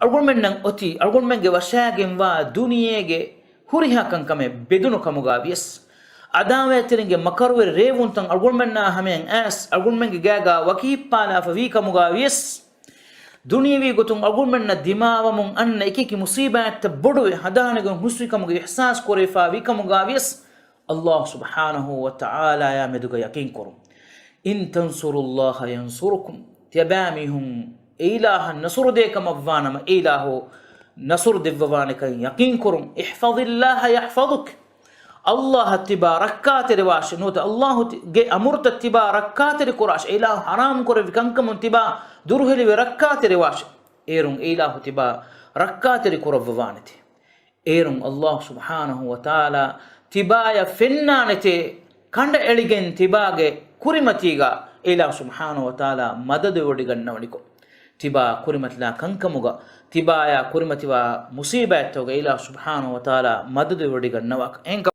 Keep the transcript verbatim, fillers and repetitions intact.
އަޅުގަނޑުމެންނަށް އޮތީ އަޅުގަނޑުމެންގެ ވަށާގެންވާ ދުނިޔޭގެ ހުރިހާ ކަންކަމެއް ބެދުނު ކަމުގަ ވިޔަސް، އަދާވަތްތެރިންގެ މަކަރުވެރި ރޭވުންތައް އަޅުގަނޑުމެންނާ ހަމަޔަށް އައިސް އަޅުގަނޑުމެންގެ ގާގާ ވަކި ހިއްޕާލާފަ ވީ ކަމުގަ ވިޔަސް، ދުނިޔެވީ ގޮތުން އަޅުގަނޑުމެންނަށް ދިމާވަމުން އަންނަ އެކިއެކި މުސީބާތްތައް ބޮޑުވެ ހަދާނެގޮތް ހުސްވި ކަމުގެ އިޙްސާސް ކުރެވިފާ ވި ކަމުގަ ވިޔަސް، ﷲ ސުބްޙާނަހޫ ވަތަޢާލާޔާ މެދުގަ ޔަޤީން ކުރުން. إن تنصروا الله ينصركم. ތިޔަބައިމީހުން އެއިލާހަށް ނަޞްރު ދޭ ކަމަށް ވާނަމަ، އެއިލާހު ނަޞްރު ދެއްވަވާނެކަން ޔަޤީން ކުރުން. احفظ الله يحفظك. ﷲ އަށް ތިބާ ރައްކާތެރިވާށި. ނުވަތަ ﷲ ގެ އަމުރުތައް ތިބާ ރައްކާތެރި ކުރާށި. އެއިލާހު ޙަރާމް ކުރެއްވި ކަންކަމުން ތިބާ ދުރުހެލިވެ ރައްކާތެރިވާށި. އޭރުން އެއިލާހު ތިބާ ރައްކާތެރި ކުރައްވަވާނެތީ. އޭރުން ﷲ ސުބްޙާނަހޫ ވަތަޢާލާ ތިބާޔަށް ފެންނާނެތޭ ކަނޑައެޅިގެން ތިބާގެ ކުރިމަތީގަ އެއިލާހު ސުބްޙާނަހޫ ވަތަޢާލާ މަދަދުވެވޮޑިގަންނަވަނިކޮށް، ތިބާ ކުރިމަތިލާ ކަންކަމުގަ، ތިބާޔާ ކުރިމަތިވާ މުސީބާތްތަކުގަ އެއިލާހު ސުބްޙާނަހޫ ވަތަޢާލާ މަދަދުވެވޮޑިގަންނަވާކަށް. އެހެންކަމުން